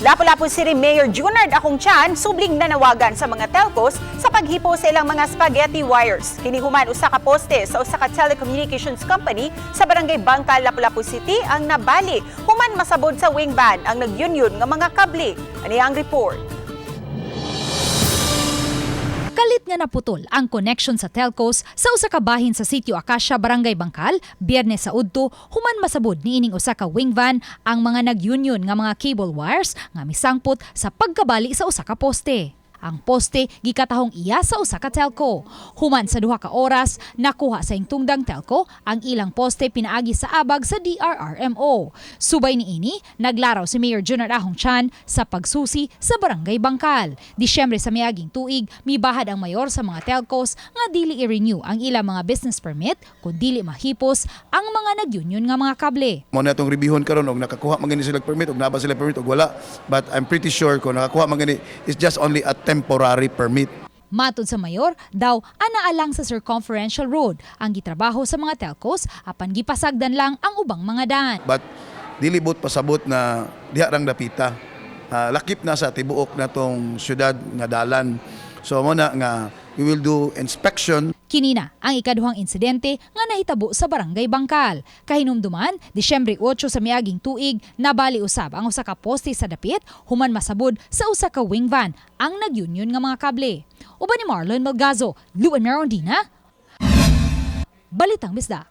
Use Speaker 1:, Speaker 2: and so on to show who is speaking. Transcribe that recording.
Speaker 1: Lapu-Lapu City Mayor Junard Acong Chan subling nanawagan sa mga telcos sa paghipo sa ilang mga spaghetti wires. Kini human usa ka poste sa usa ka telecommunications company sa Barangay Bangkal, Lapu-Lapu City ang nabali human masabod sa wing van ang nagyunyon nga mga kable. Ani ang report.
Speaker 2: Kalit nga naputol ang connection sa telcos sa usa ka bahin sa Sitio Acacia, Barangay Bangkal, Biyernes sa udto, human masabod niining usa ka wing van ang mga nag-union nga mga cable wires nga misangpot sa pagkabali sa usa ka poste. Ang poste gikatahong iya sa usa ka telco. Human sa 2 ka oras, nakuha sa hingtungdang telco ang ilang poste pinaagi sa abag sa DRRMO. Subay niini, naglaraw si Mayor Junard Ahong Chan sa pagsusi sa Barangay Bangkal. Disyembre sa miaging tuig, mibahad ang mayor sa mga telcos nga dili i-renew ang ilang mga business permit kung dili mahipos ang mga nag-union nga mga kable.
Speaker 3: Mo na itong rebihon karon og nakakuha man gani sila og permit og naa ba sila permit og wala, but I'm pretty sure kung nakakuha man gani, it's just only a temporary permit.
Speaker 2: Matod sa mayor, daw anaa lang sa circumferential road ang gitrabaho sa mga telcos apan gipasagdan lang ang ubang mga daan.
Speaker 3: But dili buot pasabot na diha rang dapita. Ah, lakip na sa tibuok na tong syudad nga dalan. So mo na nga we will do inspection.
Speaker 2: Kinina ang ikaduhang insidente nga nahitabo sa Barangay Bangkal. Kahinumduman, Disyembre 8 sa miaging tuig, nabali usab ang usa ka poste sa dapit human masabod sa usa ka wing van ang nag-union nga mga kable. Uban ni Marlon Melgazo, Luan Merondina, Balitang Bisdak.